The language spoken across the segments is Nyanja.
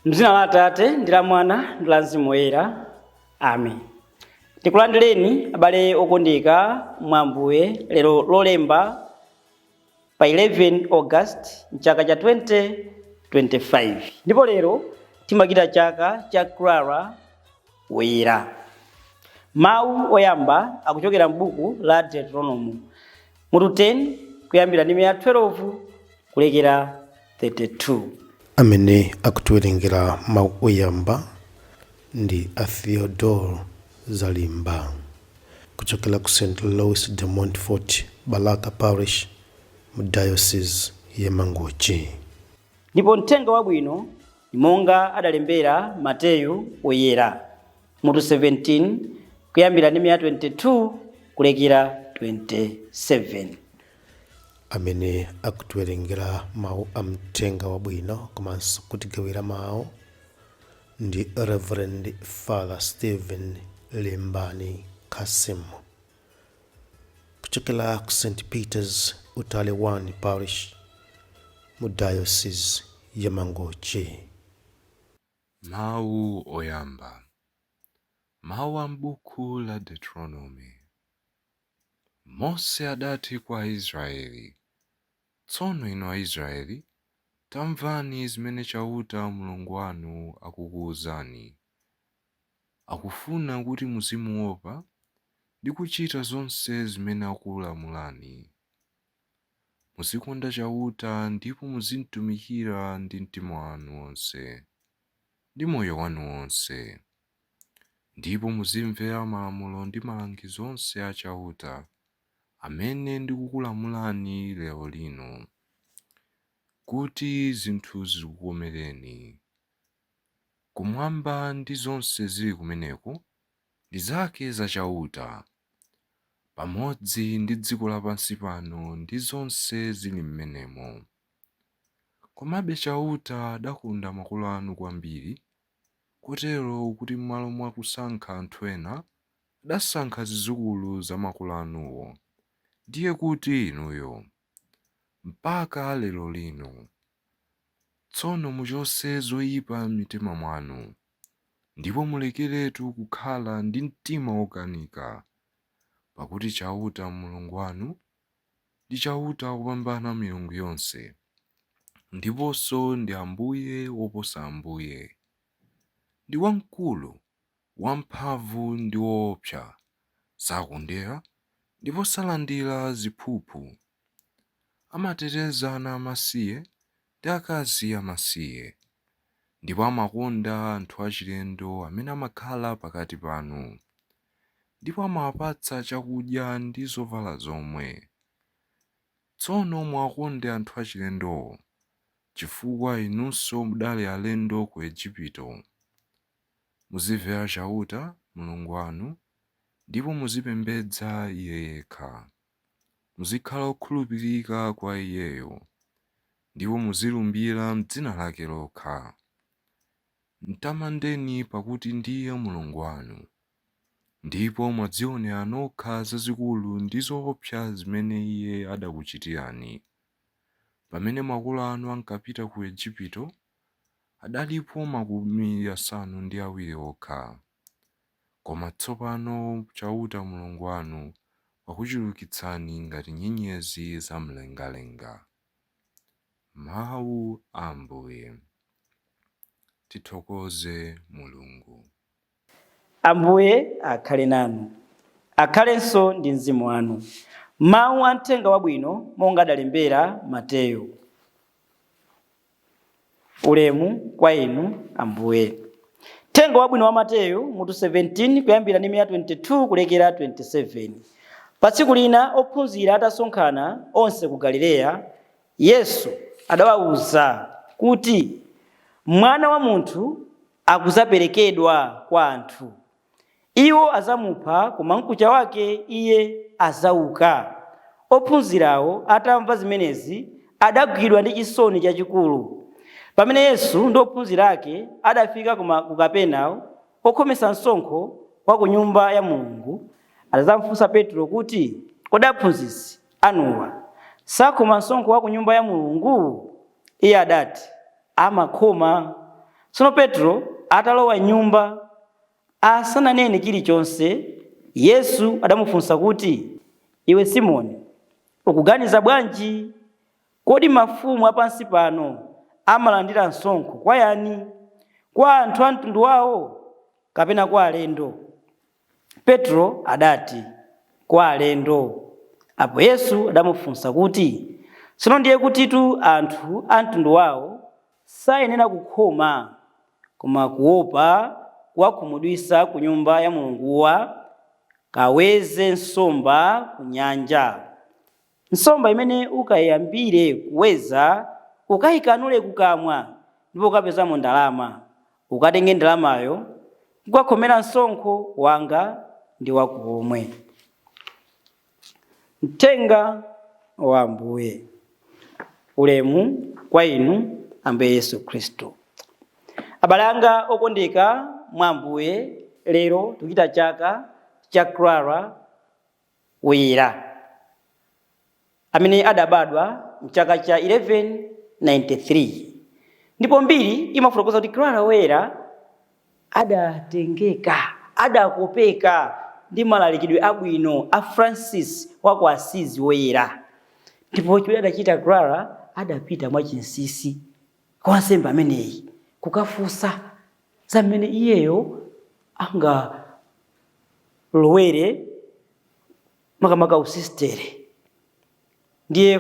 Mzina la Atate ndi la Mwana ndi la Mzimu Woyera. Amen. Tikulandireni abale okondeka mwa Ambuye lero Lolemba pa 11 August mchaka cha 2025, ndipo lero timachita chaka cha Clara Woyera. Mawu oyamba akuchokera m'buku la Deuteronomo mutu 10 kuyambira ndime ya 12 kulekera 32. Amene akutiwerengera mawu oyamba ndi a Theodore Zalimba kuchokera ku St Louis de Montfort Balaka Parish mu Diocese ya Mangochi. Ndipo mthenga wabwino ni monga adalembera Mateyu Woyera mutu 17 kuyambira ndime ya 22 kulekera 27. Amene akutiwerengera mawu a mthenga wabwino komanso kutigawira mawu ndi Reverend Father Stephen Limbani Kasim kuchokera ku St Peters Utale 1 Parish mu Diocese ya Mangochi. Mawu oyamba. Mawu a m'buku la Deuteronomy. Mose adati kwa Aisraeli, Tsono inu Aisraeli, tamvani zimene Chauta Mulungu wanu akukuwuzani. Akufuna kuti muzimuopa ndi kuchita zonse zimene akukulamulani. Muzikonda Chauta ndipo muzimtumikira ndi mtima wanu wonse ndi moyo wanu wonse. Ndipo muzimvera malamulo ndi malangizo onse a Chauta amene ndikukulamulani lero lino, kuti zinthu zikukomereni. Kumwamba ndi zonse zili kumeneko ndi zake za Chauta, pamodzi ndi dziko lapansi pano ndi zonse zili m'menemo. Komabe Chauta adakonda makolo anu kwambiri, kotero kuti m'malo mwa kusankha anthu ena, adasankha zidzukulu za makolo anuwo, ndiye kuti inuyo, mpaka lero lino. Tsono muchotse zoyipa m'mitima mwanu, ndipo mulekeretu kukhala ndi mtima wokanika, pakuti Chauta Mulungu wanu ndi Chauta wopambana milungu yonse, ndiponso ndi Ambuye woposa ambuye. Ndi wamkulu, wamphamvu ndi woopsa, sakondera ndipo salandira ziphuphu. Amateteza ana amasiye ndi akazi amasiye, ndipo amakonda anthu achilendo amene amakhala pakati panu, ndipo amawapatsa chakudya ndi zovala zomwe. Tsono muwakonde anthu achilendowo, chifukwa inunso mudali alendo ku Ejipito. Muzimvera Chauta Mulungu wanu, ndipo muzipembedza Iye yekha. Muzikhala okhulupirika kwa Iyeyo, ndipo muzilumbira m'dzina lake lokha. Mtamandeni pakuti ndiye Mulungu wanu, ndipo mwadzionera nokha zazikulu ndi zoopsa zimene Iye adakuchitirani. Pamene makolo anu ankapita ku Ejipito, adalipo 70 okha. Koma tsopano Chauta Mulungu wanu wakuchulukitsani ngati nyenyezi zamlengalenga. Mawu a Ambuye. Tithokoze Mulungu. Ambuye akhale nanu. Akhalenso ndi mzimu wanu. Mawu a mthenga wabwino monga adalembera Mateyu. Ulemu kwa inu Ambuye. Mthenga wabwino wa Mateyu mutu 17 kuyambira ndime ya 22 kulekera 27. Pa tsiku lina ophunzira atasonkhana onse ku Galileya, Yesu adawawuza kuti, Mwana wa munthu akuzaperekedwa kwa anthu. Iwo azamupha, koma mkucha wake iye azauka. Ophunzirawo atamva zimenezi adagwidwa ndi chisoni chachikulu. Pamene Yesu ndi ophunzira ake adafika ku Kapenawo, okhometsa msonkho wa ku nyumba ya Mulungu adadzamufunsa Petro kuti, Kodi aphunzitsi anuwa sakhoma msonkho wa ku nyumba ya Mulungu? Iye adati, Amakhoma. Tsono Petro atalowa m'nyumba, asananene chilichonse, Yesu adamufunsa kuti, Iwe Simoni, ukuganiza bwanji? Kodi mafumu a pansi pano amalandira msonkho kwa yani? Kwa anthu a mtundu wawo kapena kwa alendo? Petro adati, Kwa alendo. Apo Yesu adamufunsa kuti, Tsono ndiye kutitu anthu a mtundu wawo sayenera kukhoma, koma kuopa kuwakhumudwitsa ku nyumba ya Mulunguwa, kaweze nsomba ku nyanja. Nsomba imene ukayambire kuweza ukayikanule kukamwa, ndipo ukapezamo ndalama. Ukatenge ndalamayo kukakhomera msonkho wanga ndi wako omwe. Mthenga wa Ambuye. Ulemu kwa inu Ambuye Yesu Khristu. Abale anga okondeka mwa Ambuye, lero tikuchita chaka cha Clara Woyera amene adabadwa mchaka cha 1193, ndipo mbiri imafotokoza kuti Clara Woyera adatengeka, adakopeka ndi malalikidwe abwino a Francis wa ku Asizi Woyera. Ndipo chimene adachita Clara, adapita mwachinsinsi kwa wansembe ameneyi kukafunsa za mmene iyeyo angalowere makamaka usistere. Ndiye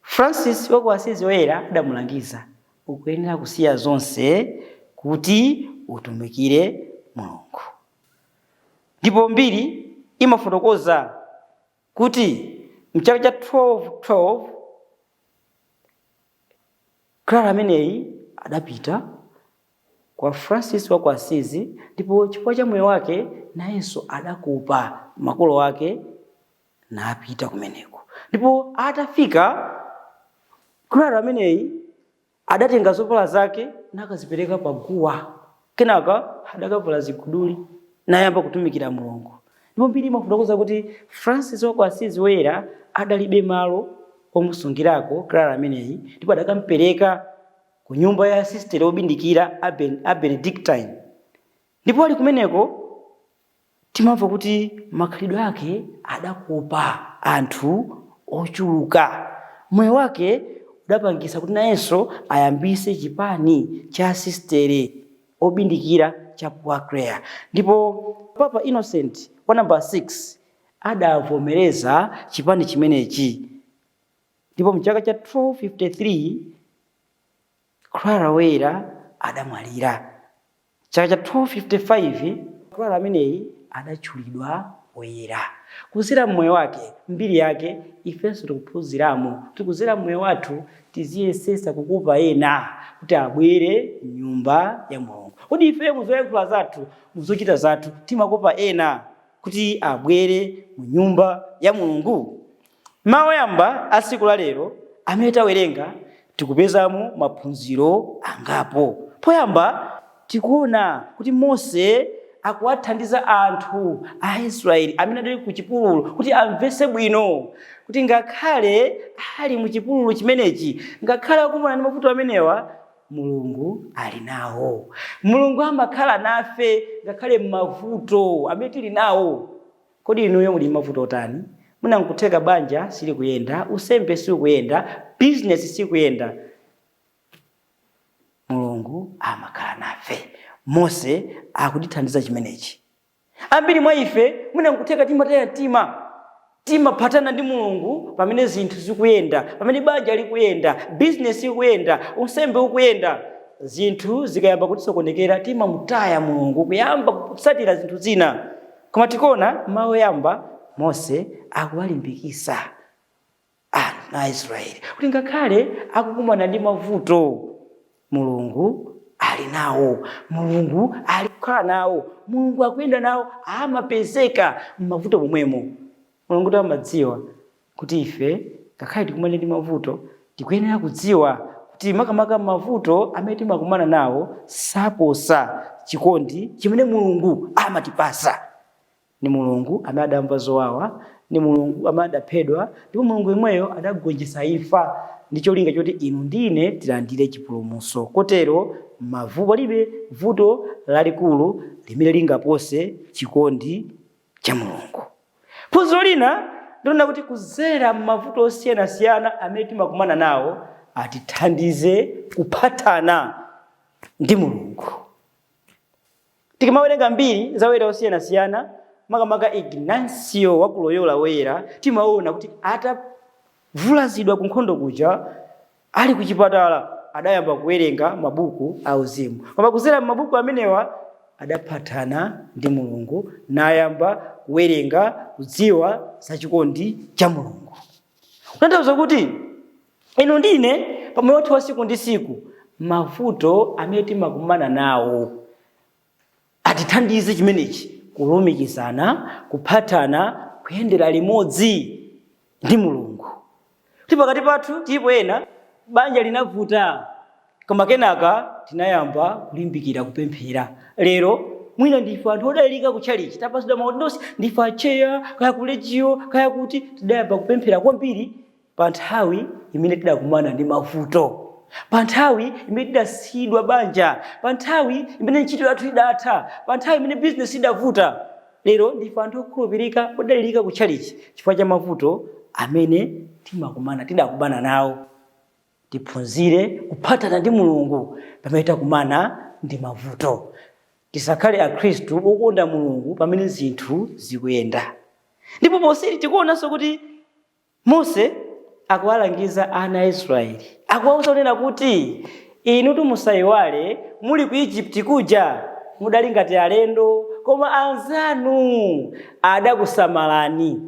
Francis wa ku Asizi Woyera adamulangiza, ukuyenera kusiya zonse kuti utumikire Mulungu. Ndipo mbiri imafotokoza kuti mchaka cha 1212 Clara ameneyi adapita kwa Francis wa ku Asizi, ndipo chifukwa cha moyo wake nayenso adakopa makolo ake napita kumeneko. Ndipo atafika, Clara ameneyi adatenga zovala zake nakazipereka pa guwa, kenaka adakavala ziguduli nayamba kutumikira Mulungu. Ndipo mbiri imafotokoza kuti Francis wa ku Asizi Woyera adalibe malo omusungirako Clara ameneyi, ndipo adakampereka ku nyumba ya asistere obindikira a Benedictine. Ndipo ali kumeneko timamva kuti makhalidwe ake adakopa anthu ochuluka. Moyo wake udapangisa kuti nayenso ayambise chipani cha asistere obindikira cha Poor Clare. Ndipo Papa Innocent wa namba 6 adavomereza chipani chimenechi. Ndipo mchaka cha 1253 Clara Woyera adamwalira. Chaka cha 1255 Clara ameneyi adatchulidwa woyera. Kuzera mmoyo wake, mbiri yake, ifenso tikuphunziramo kuti kuzera mmoyo wathu tiziyesesa kukopa ena kuti abwere mnyumba ya Mulungu. Kodi ife muzoyankhula zathu, muzochita zathu, timakopa ena kuti abwere mu nyumba ya Mulungu? Mawu oyamba a tsiku la lero amene tawerenga tikupezamo maphunziro angapo. Poyamba tikuona kuti Mose akuwathandiza anthu a Israeli amene adali ku chipululu kuti amvetse bwino kuti ngakhale ali mu chipululu chimenechi, ngakhale akumana ndi mavuto amenewa, Mulungu ali nawo. Mulungu amakhala nafe ngakhale m'mavuto amene tili nawo. Kodi inuyo muli mavuto otani? Mwina nkutheka banja silikuyenda, unsembe sikuyenda, bizinesi sikuyenda. Mulungu amakhala nafe. Mose akutithandiza chimenechi. Ambiri mwa ife mwina nkutheka timataya mtima, timaphatana ndi Mulungu pamene zinthu zikuyenda, pamene banja likuyenda, bizinesi ikuyenda, unsembe ukuyenda. Zinthu zikayamba kutisokonekera timamutaya Mulungu kuyamba kutsatira zinthu zina. Koma tikuona mawu oyamba Mose akuwalimbikisa ana a Israeli kuti ngakhale akukumana ndi mavuto, Mulungu ali nawo, Mulungu ali kukhala nawo, Mulungu akuyenda nawo, amapezeka m'mavuto momwemo. Mulungu amadziwa kuti ife ngakhale tikumane ndi mavuto, tikuyenera kudziwa kuti makamaka mavuto amene timakumana nawo saposa chikondi chimene Mulungu amatipasa. Ni Mulungu amene adamva zowawa Ndi Mulungu amene adaphedwa, ndipo Mulungu yemweyo adagonjetsa imfa ndi cholinga choti inu ndi ine tilandire chipulumutso. Kotero palibe vuto lalikulu limene lingapose chikondi cha Mulungu. Phunziro lina ndilonena kuti kudzera m'mavuto osiyanasiyana amene timakumana nawo atithandize kuphatana ndi Mulungu. Tikamawerenga mbiri za oyera osiyanasiyana, makamaka Ignasio wa ku Loyola Woyera, timaona kuti atavulazidwa ku nkhondo kuja, ali ku chipatala adayamba kuwerenga mabuku auzimu. Koma kudzera m'mabuku amenewa adaphatana ndi Mulungu nayamba kuwerenga, kudziwa za chikondi cha Mulungu. Kutanthauza kuti inu ndi ine pamoyo wathu wa tsiku ndi tsiku, mavuto amene timakumana nawo atithandize chimenechi, kulumikizana, kuphatana, kuyendera limodzi ndi Mulungu. Kuti pakati pathu tilipo ena banja linavuta, koma kenaka tinayamba kulimbikira kupemphera. Lero mwina ndife anthu odalirika kutchalichi, tapatsidwa maudindo, ndife acheya kaya ku Legio kaya kuti, tidayamba kupemphera kwambiri pa nthawi imene tidakumana ndi mavuto, pa nthawi imene tidasiyidwa banja, pa nthawi imene ntchito yathu idatha, pa nthawi imene bizinesi idavuta. Lero ndife anthu okhulupirika, odalirika kutchalichi chifukwa cha mavuto amene tidakumana nawo. Tiphunzire kuphatana ndi Mulungu pamene takumana ndi mavuto. Tisakhale Akhristu okonda Mulungu pamene zinthu zikuyenda. Ndipo poseri tikuonanso kuti Mose akuwalangiza ana a Israeli, akuwauza kunena kuti inutu musayiwale muli ku Egypt kuja mudali ngati alendo, koma anzanu adakusamalani.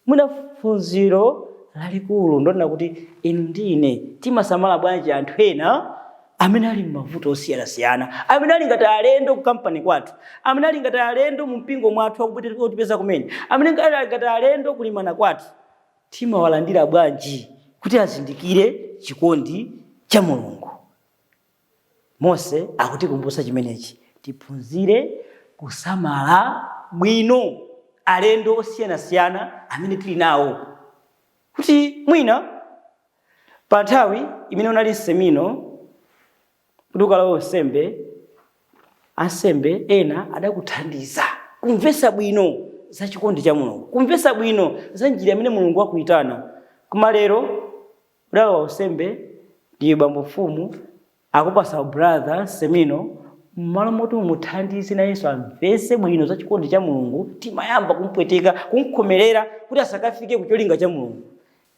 Mwina phunziro lalikulu ndonena kuti inu ndi ine timasamala bwanji anthu ena amene ali m'mavuto osiyanasiyana, amene ali ngati alendo ku kampani kwathu, amene ali ngati alendo mu mpingo mwathu akupita kumene, amene ali ngati alendo kulimana kwathu. Timawalandira bwanji kuti azindikire chikondi cha Mulungu? Mose akutikumbutsa chimenechi. Tiphunzire kusamala bwino alendo osiyanasiyana amene tili nawo, kuti mwina pa nthawi imene unali msemino kuti ukalowe unsembe, ansembe ena adakuthandiza kumvetsa bwino za chikondi cha Mulungu, kumvetsa bwino za njira imene Mulungu akuyitana. Koma lero udalowa unsembe, ndiye bambo mfumu akupasa brother semino, mmalo moti mumuthandize nayenso amvetse bwino za chikondi cha Mulungu, timayamba kumpweteka, kumkhomerera kuti asakafike ku cholinga cha Mulungu.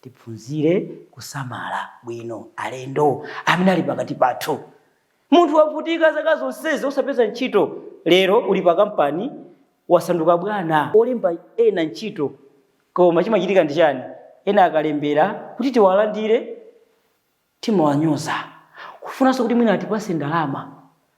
Tiphunzire kusamala bwino alendo amene ali pakati pathu. Munthu wavutika zaka zonsezi osapeza ntchito, lero uli pa kampani, wasanduka bwana olemba ena ntchito. Koma chimachitika ndi chani? Ena akalembera kuti tiwalandire, timawanyoza, kufunanso kuti mwina atipase ndalama.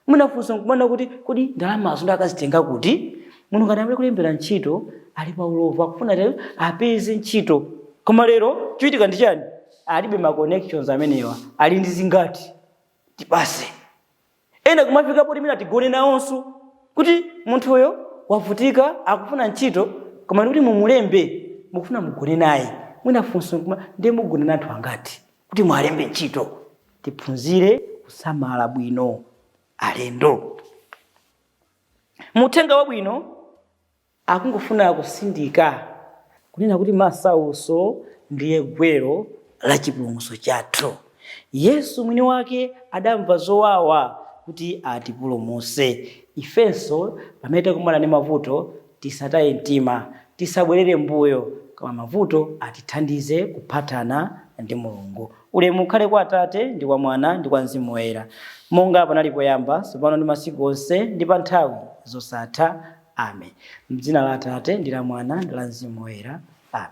Mwina funso nkumanena kuti kodi ndalamazo ndakazitenga kuti? Munthu ngati amene kulembera ntchito ali pa ulova, akufuna kuti apeze ntchito, koma lero chochitika ndi chani? Alibe ma connections amenewa, ali ndi zingati tipase. Ena kumafika poti mwina tigone nawonso, kuti munthuyo wavutika akufuna ntchito, koma ndikuti mumulembe mukufuna mugone naye. Mwina funso nkuma ndiye mugone na anthu angati kuti mwalembe ntchito? Tiphunzire kusamala bwino alendo. Muthenga wabwino akungofuna kusindika kunena kuti masautso ndiye gwero la chipulumutso chathu. Yesu mwini wake adamva zowawa kuti atipulumutse. Ifenso pamene takumana ndi mavuto tisataye mtima, tisabwerere mbuyo, koma mavuto atithandize kuphatana ndi Mulungu. Ulemu ukhale kwa Atate ndi kwa Mwana ndi kwa Mzimu Woyera, monga panali poyamba, tsopano ndi masiku onse, ndi pa nthawi zosatha. Amen. M'dzina la Atate ndi la Mwana ndi la Mzimu Woyera. Amen.